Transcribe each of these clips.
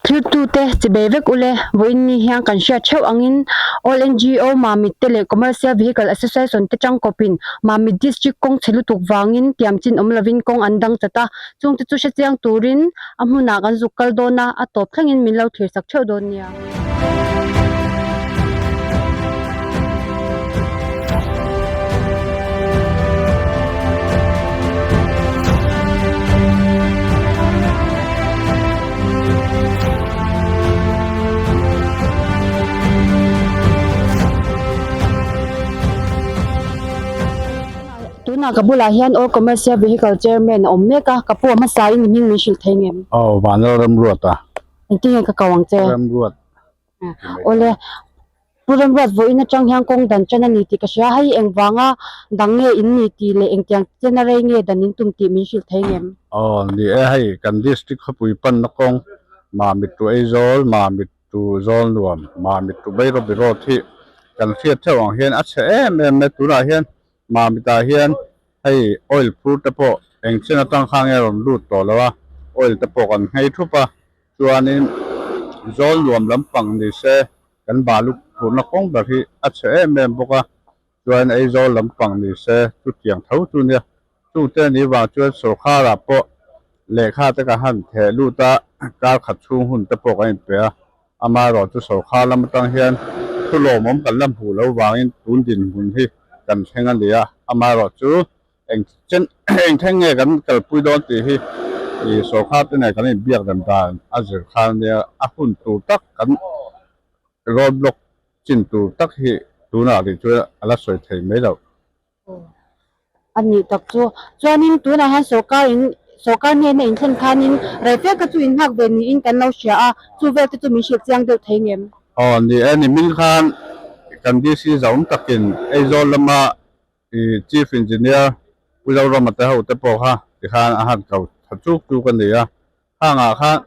Thiltute chibei vek ule, vawiin ni hian kan hriat theuh angin All NGO Mamit te leh Commercial Vehicle Association te tangkawpin Mamit District kawng chhe lutuk vangin tiam chin awm lovin kawng an dang chat a, chungte chu hrechiang turin a hmunah kan zuk kal dawn a, a tawp thlengin min lo thirsak theuh dawn nia. Tunah ka bulah hian All Commercial Vehicle Chairman a awm mek a, ka pu a hmasa in i hming min hrilh thei ngem? Aw, Vanlal Remruata. Engtin nge ka ko ang che? Remruat. Awle, Pu Remruat vawiin atang hian kawng dan tan a ni tih ka hria. Hei engvanga dang nge in ni tih leh engtiang chen a rei nge dan in tum tih min hrilh thei ngem? Aw, ni e, hei kan district khawpui panna kawng Mamit to Aizawl, Mamit to Zawlnuam, Mamit to Bairobi road hi kan hriat theuh ang hian a chhe em em mai. Tunah hian Mamitah hian hei oil phur te pawh eng chen atang kha nge rawn lut tawh lo a, oil te pawh kan nghei thup a, chuanin zawl nuam lampang ni se kan balu phurna kawng ber hi a chhe em em bawk a, chuan Aizawl lampang ni se chutiang tho chu nia, chungte ni vang chuan sawrkharah pawh lehkha te ka han theh lut a, kar khat chhung hun te pawh kan inpe a. Amaherawhchu sawrkar lam atang hian thu lawmawm kan la hmuh loh vangin tun dinhmun hi kan thleng a ni a, amaherawhchu eng chen eng thleng nge kan kalpui dawn tih hi ih sawrkar te nen kan inbiak rem dan a zir khan a nia, a hun tur tak kan road block chin tur tak hi tunah rih chuan a la sawi thei mai loh. A nih tak chu. Chuanin tunah hian sawrkar in sawrkar hnena inthlen khanin rei fe kha chu inhak ve niin kan lo hria a, chu vel te chu min hrilh chiang deuh thei ngem? Aw ni e, nimin khan kan DC zauhawm takin Aizawl lama ih Chief Engineer Pu Zorama te ho te pawh kha tikhan a han ko tha chuk chuk a ni a, khangah khan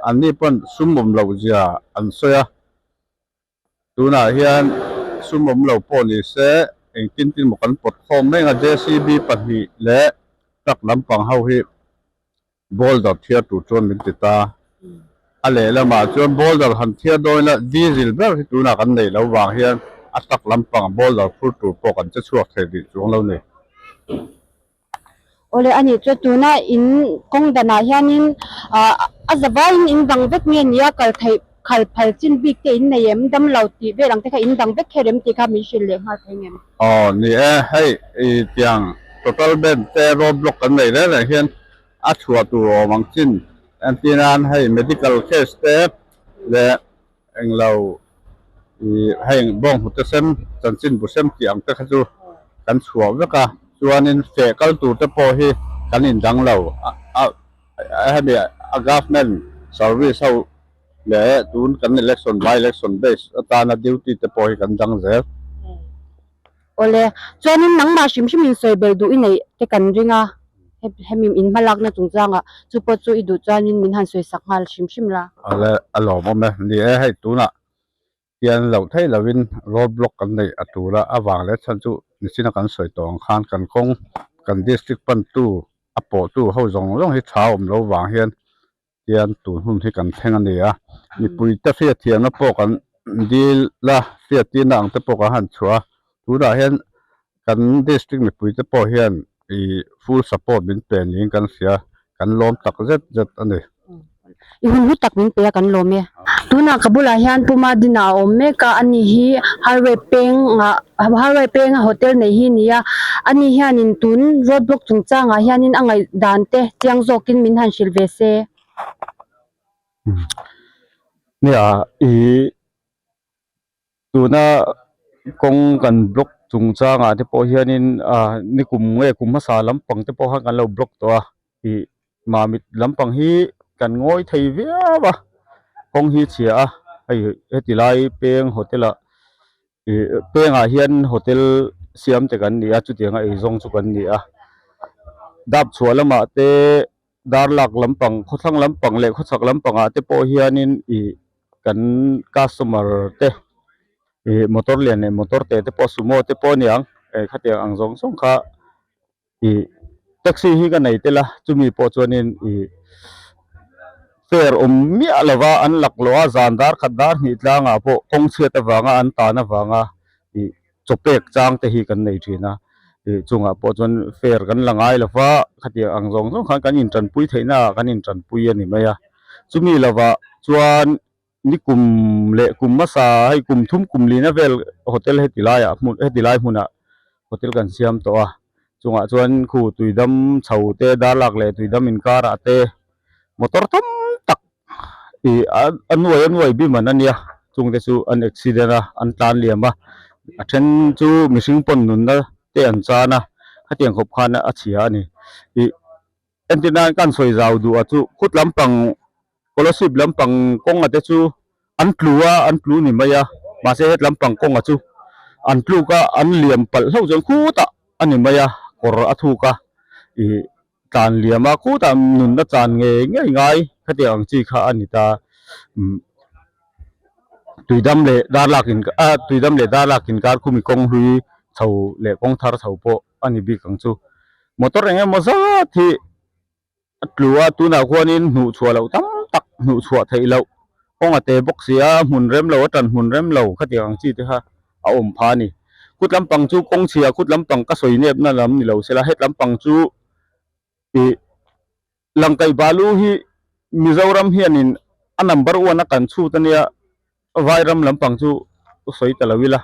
anni pawn sum awm loh zia an sawi a. Tunah hian sum awm lo pawh ni se engtin tin maw kan pawt khawm reng a, JCB pahnih leh truck lampang ho hi boulder thiar tur chuan min ti ta. A lehlamah chuan boulder han thiar dawn ila diesel ber hi tunah kan neih loh vang hian a truck lampang boulder phur tur pawh kan che chhuak thei rih chuang lo ni. Awle a nih chuan tuna in kawng danah hianin ah a za vaiin in dang vek nge nia kal theih khal phal chin bik te in nei em dam lo tih vel ang te kha in dang vek kher em tih kha min hrilh leh nghal thei ngem. Aw ni e, hei i tiang total band te road block kan nei reng reng hian a chhuah tur awm ang chin entir nan hei medical case te leh Englo i heng bawnghnute sem chanchin bu sem tih ang te kha chu kan chhuah vek a, chuanin feh kal tur te pawh hi kan indang lo a hemi a government service ho leh tun kan election by election base atana duty te pawh hi kan dang zel. Awle, chuanin nangmah hrim hrim in sawi bel duh i neih te kan ring a, hemi in hmalakna chungchangah chu pawh chu i duh chuanin min han sawi sak nghal hrim hrim la. Awle, a lawmawm e. Ni e, hei tunah hian loh theih lovin road block kan neih a tul a, avang leh chhan chu nichina kan sawi tawh ang khan kan kawng kan district pantu a pawhtu ho zawng zawng hi tha awm lo vang hian hian tun hun hi kan thleng a ni a, mipuite hriatthiamna pawh kan dil a, hriattirna ang te pawh kan han chhuah a, tunah hian kan district mipuite pawh hian ih full support min pe niin kan hria, kan lawm tak zet zet a ni. I hun hlu tak min pe a kan lawm e. Tunah ka bulah hian Pu Madina a awm mek a, ani hi highway peng ah highway penga hotel nei hi a ni a, ani hianin tun road block chungchangah hianin a ngaih dan te chiang zawkin min han hrilh ve se. Nia ih tuna kawng kan block chungchangah te pawh hianin ah nikum nge kum hmasa lampang te pawh khan kan lo block tawh a ih Mamit lampang hi kan ngawi thei viau a kawng hi chhia a hei heti lai peng hotel ah Ih pengah hian hotel siam te kan ni a chutianga eizawng chu kan ni a dap chhuah lamah te dar lak lampang khawthlang lampang leh khawchhak lampangah te pawh hianin ih kan customer te ih motor lian leh motor te te pawh sumo te pawh a ni ang eh khatiang ang zawng zawng kha ih taxi hi ka nei tel a chumi pawh chuanin ih. Fare awm miah lova an laklawh a, zan dar khat dar hnih tlangah pawh kawng chhiat avanga an tan avanga ih chawpek chang te hi kan nei thin a, ih chungah pawh chuan fare kan la ngai lova khatiang ang zawng zawng khan kan intanpui theihna ah kan intanpui a ni mai a, chumi lovah chuan ni kum leh kum hmasa hei kum thum kum lina vel hotel heti laiah hmun heti lai hmunah hotel kan siam tawh a chungah chuan khu tuidam chho te darlak leh tuidam inkarah te motor tam tak ih a nuai a nuai bim an ania chungte chu an accident a an tlan liam a a then chu mihring pawn nunna te an chan a khatiang khawp khan a chhia a ni ih. Entir nan kan sawi zau duh a chu khut lampang scholarship lampang kawnga te chu an tlu a an tlu ni mai a mahse het lampang kawnga chu an tluk a an liam palh hlauh chuan khutah a ni mai a kawr a thuk a ih tlan liam a khutah nunna chan ngei ngei ngai khatiang ang chi kha a ni ta umm tuidam leh darlak in ah tuidam leh darlak inkar khumi kawng hlui chho leh kawng thar chho pawh a ni bik ang chu. Motor eng emaw zat hi a tlu a tunah khuanin hnuh chhuah loh tam tak hnuh chhuah theih loh kawng a te bawk si a hmun rem lo a tan hmun rem lo khatiang ang chi te kha a awm pha a ni. Khut lampang chu kawng chhia khut lampang ka sawi nep na lam ni lo sela het lampang chu ih Langkaih balu hi Mizoram hianin a number one a kan chhut a nia Vairam lampang chu sawi ta lo ila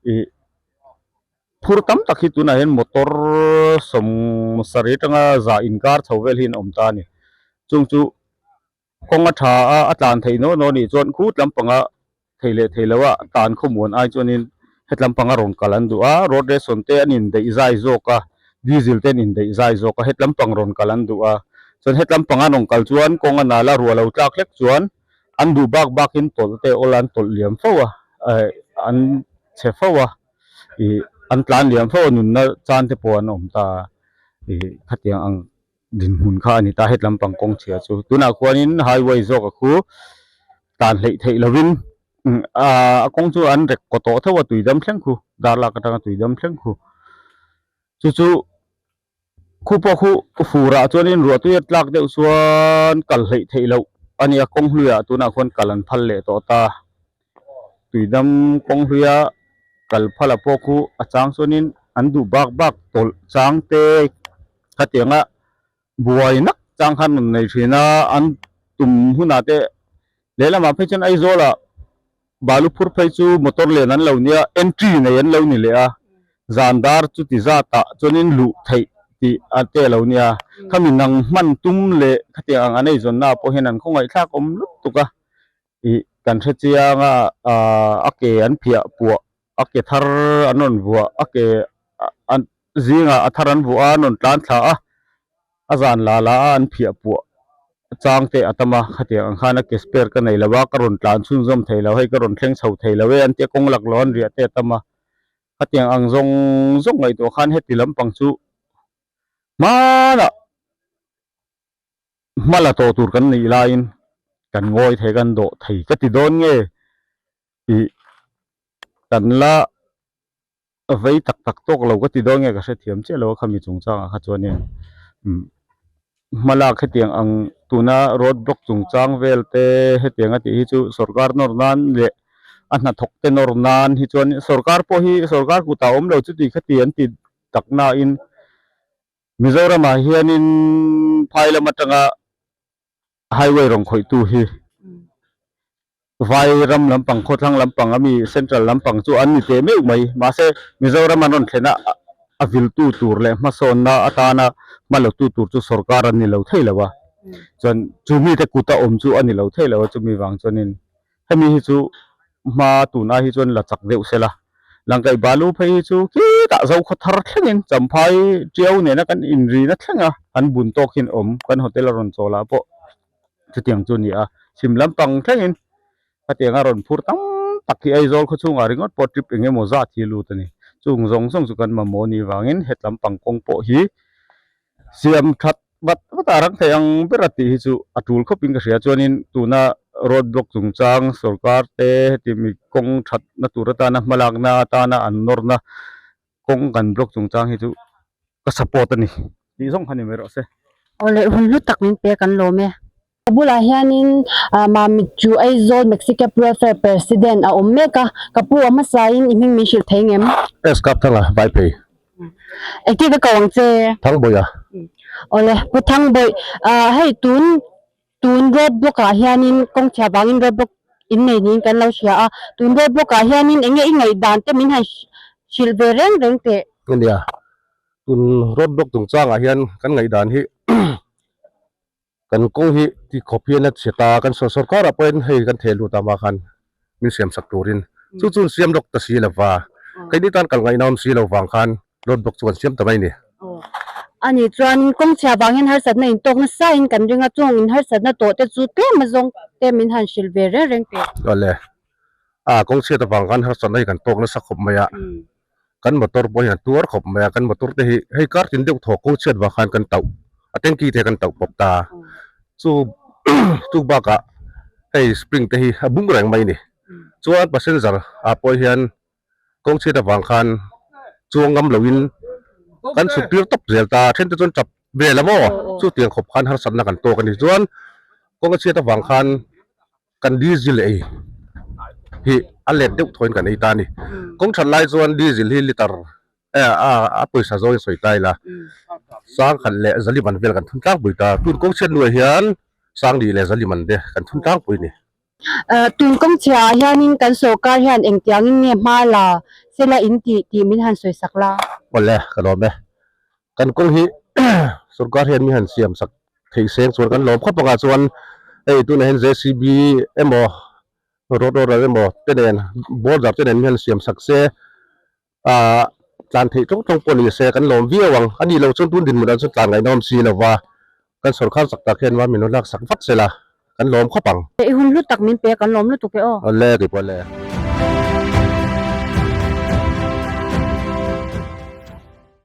ih. Phur tam tak hi tunah hian motor sawm sarih atanga za inkar chho vel hi an awm ta a ni. Chung chu kawng a tha a, a tlan theih naw naw nih chuan khut lampanga thei leh thei lo a tlan khawmuan ai chuanin het lampanga rawn kal an duh a, road ration te an indaih zai zawk a, diesel te an indaih zai zawk a, het lampang rawn kal an duh a. Chuan het lampanga an rawn kal chuan kawng a nal a, ruah lo tlak hlek chuan an duh bak bakin tawlh te awl an tawlh liam fo a, an chhe fo a. Ih an tlan liam fo a nunna chan te pawh an awm ta a ih khatiang ang dinhmun kha a ni ta het lampang kawng chhia chu tunah khuanin highway zawk a khu tlan hleih theih lovin ah a kawng chu an rek kaw tawh theuh a tuidam thleng khu darlak atanga tuidam thleng khu chu chu khu pawh khu furah chuanin ruahtui a tlak deuh chuan kal hleih theih loh a nia kawng hluiah tunah khuan kal an phal leh tawh ta tuidam kawng hluia kal phal a pawh khu a chang chuanin an duh bak bak tawlh chang te khatianga buai nak chang khan rawn nei thin a an tum hunah te lehlamah phei chuan Aizawlah Balu phur phei chu motor lian an lo nia, entry nei an lo ni leh a, zan dar chuti zatah chuanin luh theih tih a te a lo nia. Khami nang hman tum leh khatiang ang an eizawnna ah pawh hian an khawngaihthlak awm lutuk a, ih kan hre chiang a, a ke an phiah puah, a ke thar an rawn vuah, a ke an zingah a thar an vuah a, an rawn tlan thla a. A zan la la a an phiah puah chang te a tam a, khatiang ang khan a ke spare ka nei lo a, ka rawn tlan chhunzawm thei lo, hei ka rawn thleng chho thei lo e an tia kawng lak lo an riah te a tam a, khatiang ang zawng zawng ngaihtuah khan heti lampang chu hmanah hma la tawh tur kan nih laiin kan ngawi thei kan dawh thei ka ti dawn nge tih kan la. Vei tak tak tawk lo ka ti dawn nge ka hrethiam chiah lo a khami chungchangah kha chuanin umm hmalak hetiang ang tuna road block chungchang vel te hetiang a tih hi chu sorkar nawr nan leh a hnathawk te nawr nan hi chuan sorkar pawh hi sorkar kutah a awm lo chuti khati an ti tak nain Mizoramah hianin phai lam atanga Highway rawn khawihtu hi vai ram lampang khawthlang lampang ami central lampang chu an ni teh meuh mai mahse Mizoram an rawn thlen a a viltu tur leh hmasawnna atana hma lotu tur chu sorkar an ni lo thei lo a chuan chu mite kut a awm chu a ni lo thei lo a chumi vang chuanin Hemi hi chu hma tun ai hi chuan la chak deuh sela, Langkaih balu phei hi chu khitah Zokhaw thar thlengin Champhai Tiau nena kan inrina thlenga an bun tawk hian awm kan hotel a rawn chawl ah pawh chutiang chu a ni a, chhim lampang thlengin khatianga rawn phur tam tak hi Aizawl khaw chhungah ringawt pawh trip eng emaw zat hi a lut a ni. Chung zawng zawng chu kan mamawh anih vangin het lampang kawng pawh hi siam that vat vat a rang thei ang ber a tih hi chu a tul khawpin ka hria chuanin tuna road block chungchang sorkar te heti mi kawng thatna tur atana hmalakna atana an nawrna kawng kan block chungchang hi chu ka support a ni tih zawng kha ni mai rawh se. Awle hun hlu tak min pe kan lawm e. A bulah hianin Mamit chu Aizawl Maxi Cab Welfare President a awm mek a, ka pu a hmasain i hming min hrilh thei ngem? S Kap Thanga, Vaiphei. Engtin ka ko ang che? Thangbawiha. Awle, Pu Thangbawih, hei tun tun road block ah hianin kawng chhia vangin road block in nei niin kan lo hria a, tun road block ah hianin eng nge i ngaihdan te min han hrilh ve reng reng teh? Ania, tun road block chungchangah hian kan ngaihdan hi Kan kawng hi ti khawp hian a chhe ta, kan saw sorkar ah pawhin hei kan theh lut ama khan min siam sak turin chu chu siam lawk ta si lova, keini tan kal ngaihna awm si lo vang khan road block chu kan siam ta mai a ni. A nih chuanin kawng chhia vang hian harsatna intawk nasa in kan ring a, chung in harsatna tawh te chu tlem azawng te min han hrilh ve reng reng teh. Awle, a kawng chhiat avang khan harsatna hi kan tawk nasa khawp mai a, kan motor pawh hian tuar khawp mai a kan motor te hi hei kar tin deuh thaw kawng chhiat vang khan kan tauh a tanky te kan tauh pawp ta chu chu bakah hei spring te hi a bung reng mai a ni chuan passenger ah pawh hian kawng chhiat avang khan chuang ngam loin kan chhut tir tawp zel ta a then te chuan tap vel a maw chutiang khawp khan harsatna kan tawk a ni chuan kawng a chhiat avang khan. Kan diesel ei hi a let deuh thawiin kan ei ta a ni. Kawng that lai chuan diesel hi liter a pawisa zawngin sawi ta ila sangkhat leh zaliman vel kan thun tlangpui ta. Tun kawng chhiat hnuah hian sangli leh zaliman te kan thun tlangpui a ni. Tun kawng chhiah ah hianin kan sorkar hian engtiangin nge hma la sela in tih tih min han sawi sak la. Awle ka lawm e. Kan kawng hi sorkar hian mi han siam sak theih seng chuan kan lawm khawp ang a chuan hei tunah hian JCB emaw road roller emaw te nen boulder te nen mi han siam sak se ah tlan theih tawng tawng pawh ni se kan lawm viau ang a nih loh chuan tun dinhmun ah chuan tlan ngaihna awm si lo va kan sorkar chak tak hian min rawn lak sak vat se la kan lawm khawp ang. I hun hlu tak min pe a kan lawm lutuk e aw. Awle keipawh le.